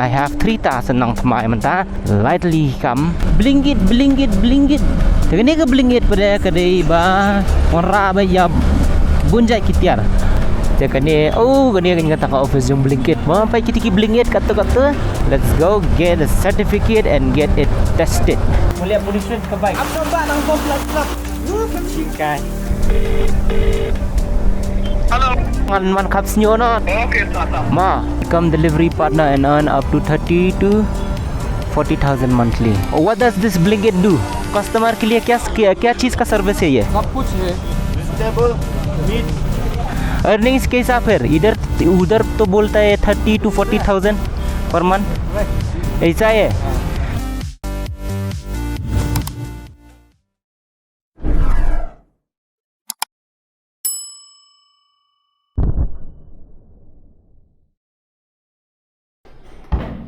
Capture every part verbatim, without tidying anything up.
I have three thousand nongthymmai mynta. Lightly kam. Blinkit, blinkit, blinkit. Te kane ka blinkit pat ka dei ba wanrah ba ïa bun jait ki tiar. Te kane, oh, kane kane kata ka office jong blinkit. Ma peit kiti ki blinkit kato kato. Let's go get a certificate and get it tested. Boleh pollution ka bike. Am nampak nang bom lap lap. Shikai. Hello. Ngan man khap snyo na. Okay, tata. Ma, become delivery partner and earn up to thirty to forty thousand monthly. What does this Blinkit do? Customer के लिए क्या क्या क्या चीज़ का सर्विस है ये? सब कुछ है। Vegetable, meet. अर्निंग्स कैसा फिर? इधर उधर तो बोलता है thirty two forty thousand per month, ऐसा है?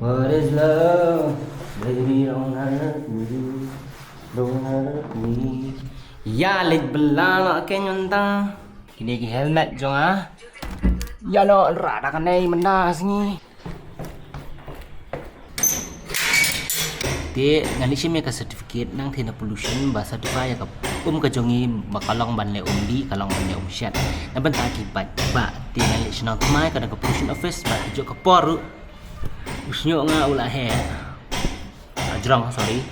What is love? Baby, don't hurt me. Don't hurt me. Ïa leit bela na kein mynta. Kine ki helmet jong nga. Ïa no ra da kane mynta sngi. Te ngan leit shim ïa ka certificate nangta na pollution ba certify ïa ka um ka jong ngi ba ka long ban leh um dih, ka long ban leh um shit. Na bynta ki bike ba te ngan leit sha nongthymmai ka dang ka pollution office ba ki jok ka por ruh. U shñiuh nga u la heh. Ah, jrong, sorry.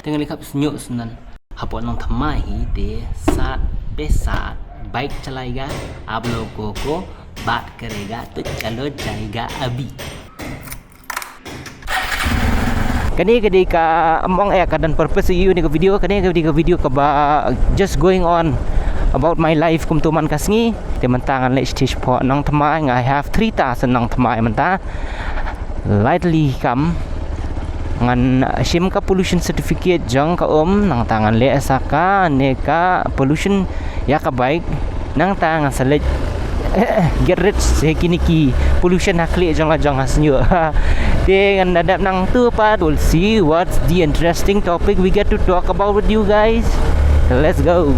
Te ngan leit khap shñiuh snan. Hapoh nongthymmai hi te sat pe sat bike chalaega, आप लोगों को बात करेगा तो चलो जाएगा अभी. Kane ka dei ka, ym ong eh ka don purpose ïa kane ka video, kane ka dei ka video kaba just going on about my life kumto man ka sngi. Te mynta ngan leit sha shnong thymmai, nga have three thousand nong thymmai mynta. Lightly kam ngan shim ka pollution certificate jong ka um, nangta ngan leh sa kane ka pollution ïa ka bike. Nangta ngan sa leit get rid sha kine ki pollution ha khlieh jong la jong ha shñiuh. Te ngan da dep nangtu pat, we'll see what's the interesting topic we get to talk about with you guys. Let's go.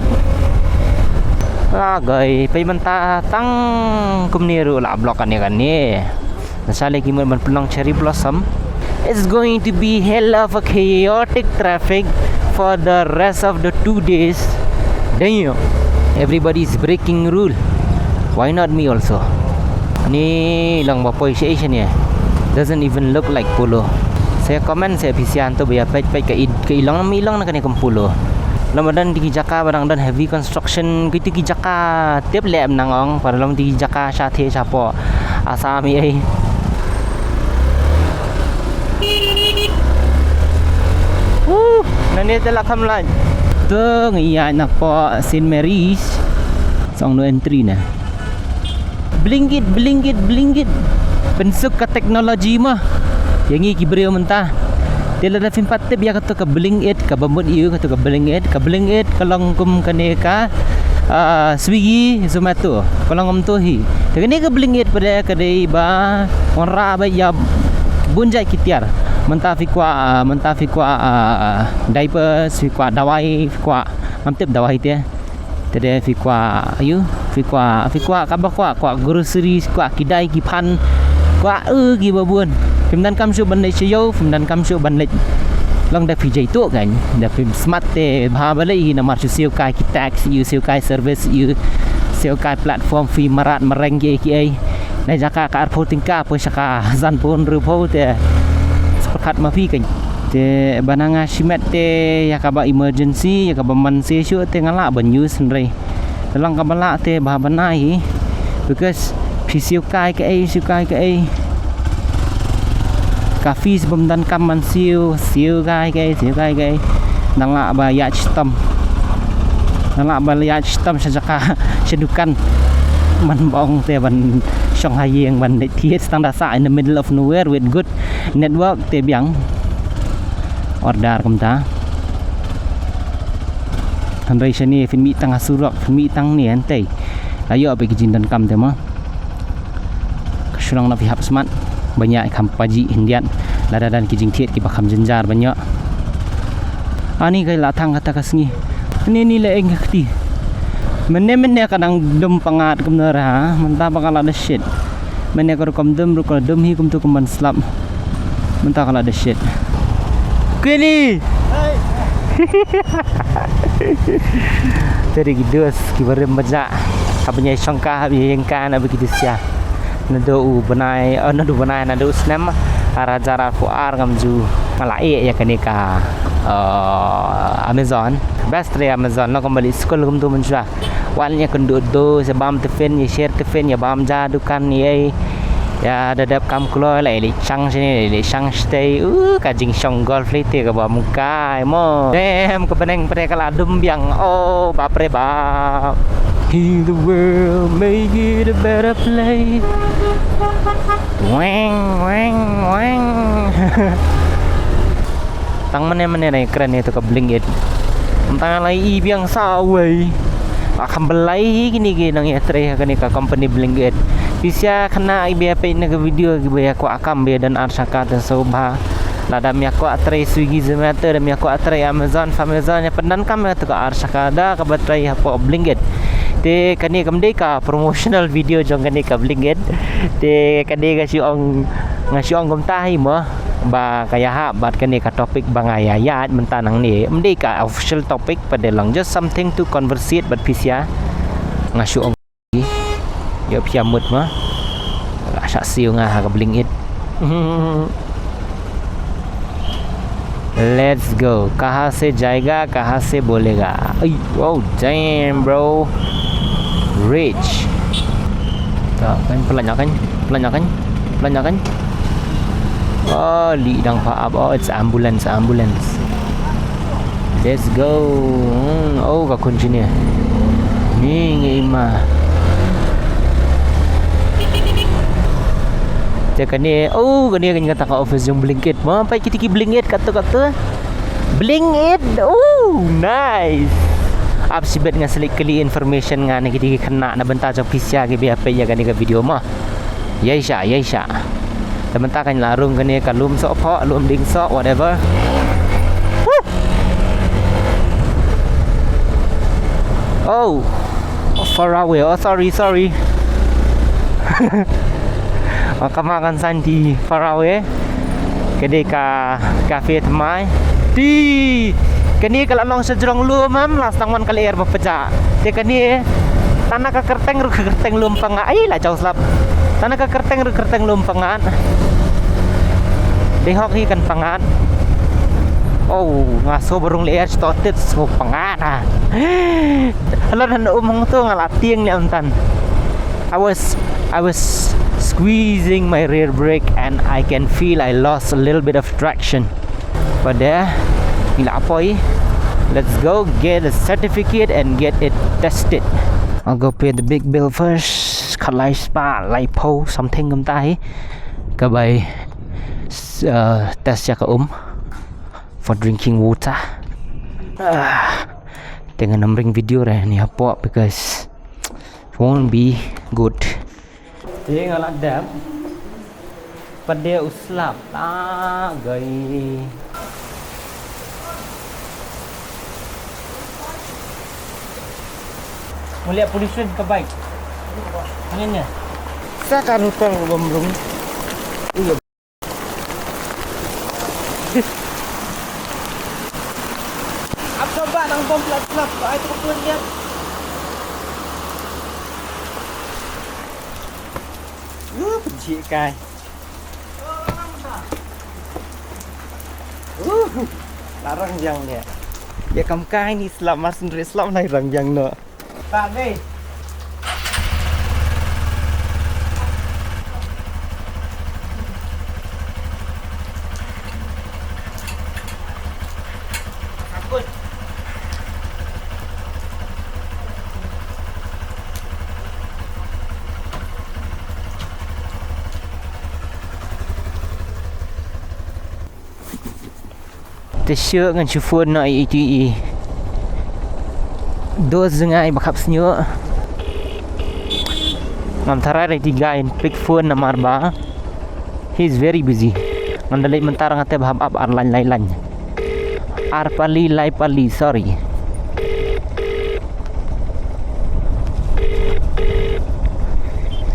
Ah, guys, peit mynta tang kumne ruh la block kane kane. Nasa leh ki mut ban pynlong cherry blossom. It's going to be hell of a chaotic traffic for the rest of the two days. Damn. Everybody is breaking rule. Why not me also? Ni long ba poi shi Asian ya. Doesn't even look like Polo. Sa comment sa phi sngewthuh ba ïa peit peit ka i, ka i long, i long na kane kum Polo. Lama don ki jaka ba dang don heavy construction, kito ki jaka tip lem nang ong, para lama ki jaka sha the sha po. Assam ei. Wuh, nane te la kham lait. Tu ngi ïa na po Saint Mary's. Song no entry na. Blinkit, blinkit, blinkit. Pynsuk ka technology mo. Ïa ngi ki briew mynta. Te lada phim pat tip ïa kato ka Blinkit, kaba mut ïa u kato ka Blinkit, ka Blinkit ka long kum kane ka, ah, Swiggy, Zomato, ka long kumto hi. Te kane ka Blinkit pat ka dei ba wanrah ba ïa bun jait ki tiar. Mynta phi kwah, ah, mynta phi kwah, ah, diapers, phi kwah dawai, phi kwah, ngam tip dawai te. Te de phi kwah, aïu, phi kwah, phi kwah kaba kwah, kwah groceries, kwah ki dai ki phan, kwah, eh, kiba bun. Phim donkam shuh ban leit sha ïew, phim donkam shuh ban leit. Long da phi jai tu kan, da phim smat te bha ba leit hi, namar shu siew kai ki tax, ïu siew kai service, ïu siew kai platform fee, mrad mreng kiei kiei. Na jaka ka arphew tyngka, poi sha ka sanphew hynriewphew te. Sa pyrkhat ma phi kan. Te ba na nga shimet te ïa kaba emergency, ïa kaba mynta shuh te nga lah ban use hynrei. Te long kaba lah te bha ban ai hi. Because phi siew kai kaei, siew kai kaei. Ka fees bym donkam ban siew, siew kai kaei, siew kai kaei. Nang lah ba ïa shitom. Nang lah ba ïa shitom sha jaka, sha dukan. Man ba ong te ban shong ha ïing ban leit thied tang da sah in the middle of nowhere with good network te biang. Order kumta. Hynrei shane phin mih tang ha surok, phin mih tang ne hangtei. La ïoh bad ki jingdonkam te mo. Ka shnong na phi hap smat. Ba ïa kham paji hyndiat. Lada don ki jingthied kiba kham jynjar ba ïa. Ani kai la thang kata ka sngi. Ani ni la eng ka kti. Mynne mynne ka dang dum pangat kumno ra, mynta ba ka la da shit. Mynne ka rukom dum, rukom dum hi kumto kum ban slap. Mynta ka la da shit. Kini. Te dei ki dos kiba rim ba jah. Haba ngi ïa shongkha, haba ngi ïa ïeng ka na ba ki dos ïa. Naduh u bnai, oh, naduh u bnai, naduh u snem ar hajar arphew ar ngam ju, nga la ïeh ïa kane ka, eh, Amazon. Best re Amazon, no, kumba leit skul kumtu mynshuwa. Wan ïa kynduh duh, ïa bam tiffin, ïa share tiffin, ïa bam ja dukan, ïa, ïa da dep kam kloi, la ïa leit shang shane, la ïa leit shang shatei. Uh, ka jingshong golf lei te kaba mkai mo. Damn, ka bneng pyrthei ka la dum biang. Oh, bap re bap. Heal the world, make it a better place. Weng, weng, weng. Tang mane mane na kren ïa tu ka Blinkit. Mynta la i biang sa wei. Ba kham blei hi kine ki nongïatrei ha kane ka company Blinkit. Pisa khynnah kiba ïa peit na ka video kiba ïa kwah kam ba ïa don ar shaka te sngewbha. Lada ym ïa kwah trei Swiggy, Zomato, ym ïa kwah trei Amazon, Famazon, ïa pyndonkam ïa tu ka ar shaka da kaba trei hapoh Blinkit. Te kane kam dei ka promotional video jong kane ka Blinkit. Te kane ka shu ong, nga shu ong kumta hi mo. Ba ka ïahap bad kane ka topic ba nga ïa ïaid mynta nangne. Ym dei ka official topic, pat dei long just something to conversate bad pisa. Nga shu ong ïa pisa mut ma. Ka shah siew nga ha ka Blinkit. Let's go. Kaha se jayega, kaha se bolega. Ay, oh damn, bro. Rich. Ta kan, pelan kan, pelan kan, pelan kan. Oh, li dang pa ap. Oh, it's ambulance, ambulance. Let's go. Hmm, oh, ka kun sini. Ni ngi ma. Te kane, oh, kane kan kata ka office jong Blinkit. Ma, pai kiti ki Blinkit kata kata. Blinkit. Oh, nice. Ap sibet nga selik kali information nga na kiti ki khynnah na bynta jong pisa kiba ïa peit ïa kane ka video ma. Ïai sha, ïai sha. Te mynta kan la rung kane ka lum soh phoh, lum ding soh, whatever. Woo! Oh, far away. Oh, sorry, sorry. Oh, kama kan santi far away. Ka dei ka cafe thymmai. Te kane ka la long sha jrong lum em, la sdang wan ka lyer ba pjah. Te kane tang na ka kyrteng ruh ka kyrteng lum pyngngad. Ai, la jaw slap. Tang na ka kyrteng ruh kyrteng lum pyngngad. Dei hok hi kan pyngngad. Oh, nga sngew ba rung lyer, shu tit sngew pyngngad ah. Hala na um hangto nga la tieng leh mynta. I was, I was squeezing my rear brake and I can feel I lost a little bit of traction. Pat de ngi la poi. Let's go get a certificate and get it tested. I'll go pay the big bill first. Khatlai spah laiphew something kumta hi. Ka bai s-, uh, test ïa ka um for drinking water. Ah, te ngan ym ring video re ni hapoh because it won't be good. Te nga la dep. Pat de u slap ta gai. Mulia pollution ka bike. Angin nya. Sa ka rutang bom rung. Iya. Ap coba nang bom slap slap. Ai tu pun dia. Lu penci kai. Uh, larang jang dia. Dia kam kai ni slap mas ndri slap lai rang jang no. Tak dei. Takut. Te shu ngan shu phone noh ïa iti i. Dos jngai ba khap sñiuh. Ngam tharai ïa iti guy in pick phone namar ba he's very busy. Ngan da leit mynta nga te ba hap ap ar lain lai lain. Ar pali lai pali, sorry.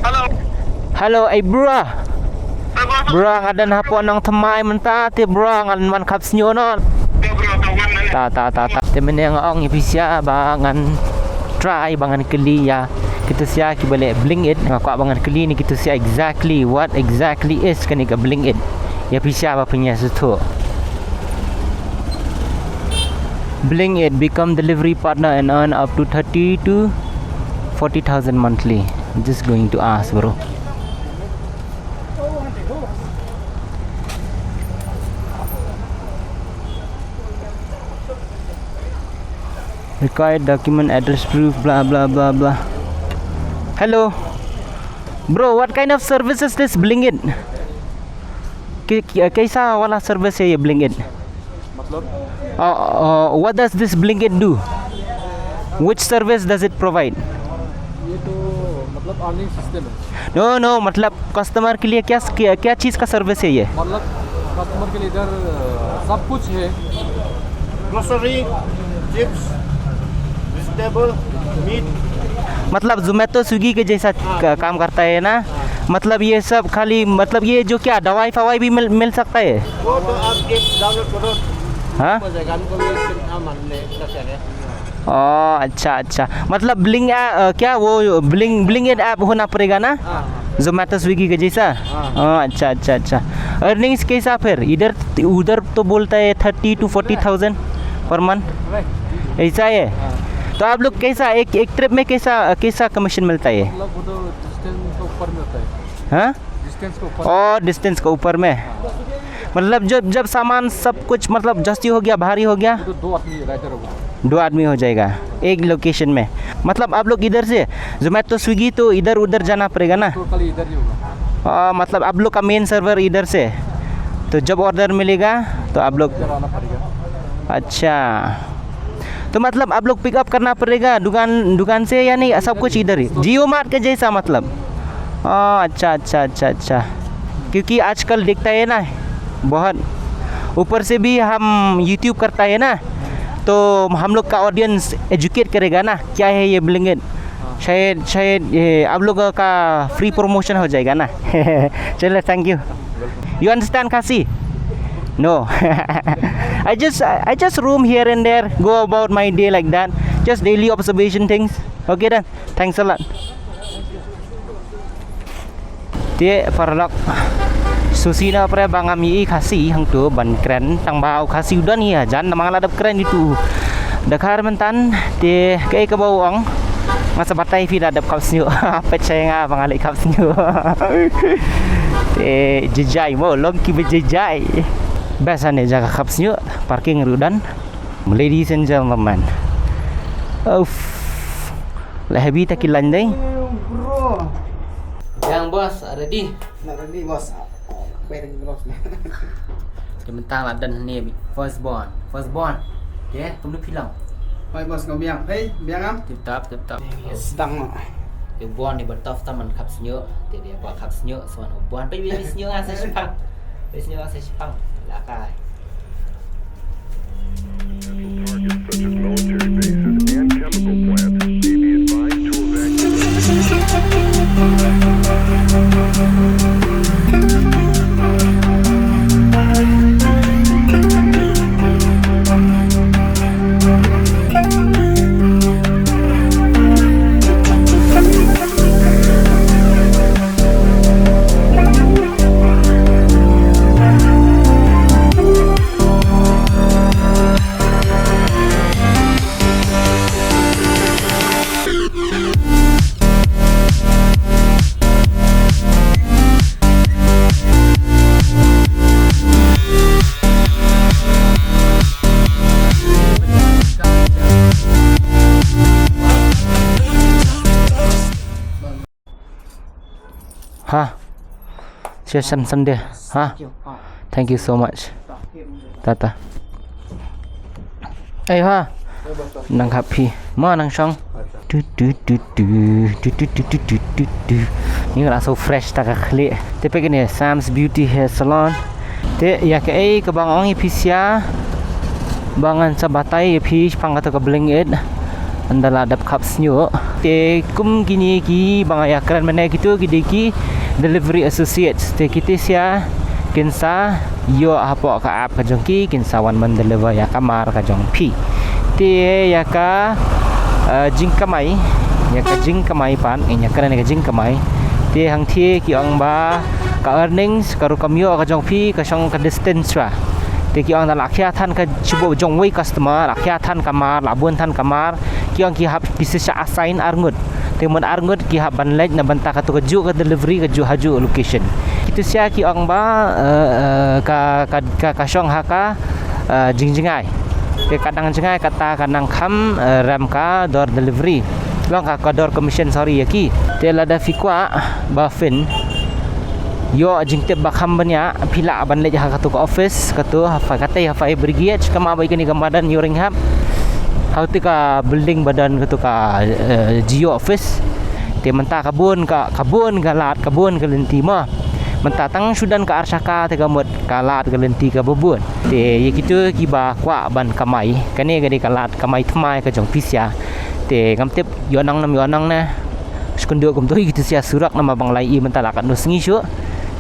Hello. Hello, hey bro. Hey, bro. Bro, nga don hapoh Nongthymmai mynta te bro, ngan wan khap sniew noh. Ta ta ta ta. Te mynne nga ong ïa phi sha ba ngan try, ba ngan kylli ïa kito sha kiba leh Blinkit. Nga kwah ba ngan kylli ne kito sha exactly what exactly is kane ka Blinkit. Ïa phi sha ba phin ïa sngewthuh. Blinkit, become delivery partner and earn up to thirty to forty thousand monthly. Just going to ask, bro. Required document, address proof, blah blah blah blah. Hello, bro. What kind of services this Blinkit? Ki- ki- कैसा वाला सर्विस है ये ब्लिंकिट? मतलब? Uh, uh, what does this Blinkit do? Which service does it provide? ये तो मतलब earning system है। No, no, मतलब कस्टमर के लिए क्या, क्या, क्या चीज़ का सर्विस है ये? मतलब कस्टमर के लिए इधर अ, सब कुछ है। Grocery, chips, vegetable, meat. मतलब जोमेटो स्विगी के जैसा हाँ। क- काम करता है ना? मतलब ये सब खाली, मतलब ये जो क्या दवाई फवाई भी मिल मिल सकता है? वो तो आप ऐप डाउनलोड करो। हाँ। हो जाएगा, हमको भी इसके नाम मालूम नहीं, इतना क्या है। ओ, अच्छा अच्छा। मतलब ब्लिंक, क्या वो ब्लिंक, ब्लिंकिट ऐप होना पड़ेगा ना? हाँ। जोमेटो स्विगी के जैसा? हाँ। ओ, अच्छा अच्छा अच्छा। अर्निंग्स कैसा फिर इधर? उधर तो बोलता है thirty two forty thousand per month. ऐसा है? हाँ। तो आप लोग कैसा एक एक ट्रिप में कैसा कैसा कमीशन मिलता है? मतलब वो तो डिस्टेंस के ऊपर में होता है। हाँ? डिस्टेंस के ऊपर। और डिस्टेंस के ऊपर में। मतलब जब जब सामान सब कुछ मतलब जास्ती हो गया, भारी हो गया, तो दो आदमी राइडर होगा। दो आदमी हो जाएगा एक लोकेशन में। मतलब आप लोग इधर से जोमेटो स्विगी तो इधर उधर जाना पड़ेगा ना? तो खाली इधर ही होगा। आ, मतलब आप लोग का मेन सर्वर इधर से, तो जब ऑर्डर मिलेगा तो आप लोग इधर आना पड़ेगा। अच्छा, तो मतलब आप लोग पिकअप करना पड़ेगा दुकान दुकान से या नहीं? सब कुछ इधर ही, जियो मार्ट के जैसा मतलब। आ, अच्छा अच्छा अच्छा अच्छा। क्योंकि आजकल देखता है ना बहुत, ऊपर से भी हम यूट्यूब करता है ना, तो हम लोग का ऑडियंस एजुकेट करेगा ना क्या है ये ब्लिंकिट। शायद शायद ये आप लोग का फ्री प्रमोशन हो जाएगा ना। चलो, thank you. You understand Khasi? No. I just I just roam here and there, go about my day like that. Just daily observation things. Okay then. Thanks a lot. Te paralok, susi na pre ba ngam i Khasi hangtu ban kren, tang ba u Khasi u don ïa jan namar la dep kren itu. Da khar mentan te kaei kaba u ong. Nga sa batai phi la dep khap sniew. Pet chai nga ba nga leh khap sniew. Te jijai mo long ki ba jijai. Best ane jaka khap sniew, parking ruh don. Ladies and gentlemen. Uff. La heavy ta ki line dei. Bro. Yang bos, ready? Not ready, bos. Wait, bos. Ki mentang la don ni first born. First born. Okey, kum nu pilang. Hai bos, ngam biang. Hei, biang am? Tip top, tip top. Sedang. Te born ni bertof taman khap sniew. Te dia buat khap sniew, so wan born. Pai bi sniew ah sa shipang. Pai sniew ah sa shipang. Lakai. Potential targets such as military bases and chemical plants may be advised to evacuate. Ha. Cheers, Sam, Sam, dear. Ha. Thank you so much. Tata. Ai ha. Nang khap phi. Ma nang shong. Tu, tu, tu, tu. Tu, tu, tu, tu, tu, tu, tu. Ni nga la so fresh ta ka khlieh. Te peit kane Sam's Beauty Hair Salon. Te ïa kaei kaba nga ong ïa phi sha ba ngan sa batai ïa phi shaphang kata ka Blinkit. Ynda la dep khap sniew. Te kum kine kiba nga ïa kren mynne kito ki dei ki Delivery Associates. Te kito sha kin sa ïoh hapoh ka app ka jong ki, kin sa wan ban deliver ïa ka mar ka jong phi. Te ïa ka eh, jingkamai, ïa ka jingkamai pat, ïa kane ka jingkamai. Te hangthie ki ong ba ka earnings ka rukom ïoh ka jong phi ka shong ka distance shuwa. Te ki ong da la khia than ka shibun jong wei customer, la khia than ka mar, la bun than ka mar, ki ong ki hap ki sa assign arngut. Te mut arngut ki hap ban leit na bynta katu kajuh ka delivery kajuh hajuh location. Kito sha ki ong ba eh, eh, ka, ka, ka, ka shong ha ka eh, jingjngai. Te ka dang jngai kata ka nang kham eh, rem ka dor delivery. Long ka, ka dor commission, sorry, ïa ki. Te lada phi kwah ba phin ïoh jingtip ba kham bniah, phi lah ban leit ha katu ka office, katu ha Fire, kata ha Fire Brigade, kama ba ïa kane ka madan Ïewrynghap. Ha katu ka building ba don katu ka eh, Jio office. Te mynta ka bun ka, ka bun ka lad, ka bun ka lynti mo. Mynta tang shu don ka ar shaka te ka mut ka lad ka lynti kaba bun. Te ïa kito kiba kwah ban kamai, kane ka dei ka lad kamai thymmai ka jong phi sha. Te ngam tip ïoh nang nam ïoh nang ne. Shu kynduh kumto ïa kito sha surok namar ba nga la ïohi mynta la katno sngi shuh.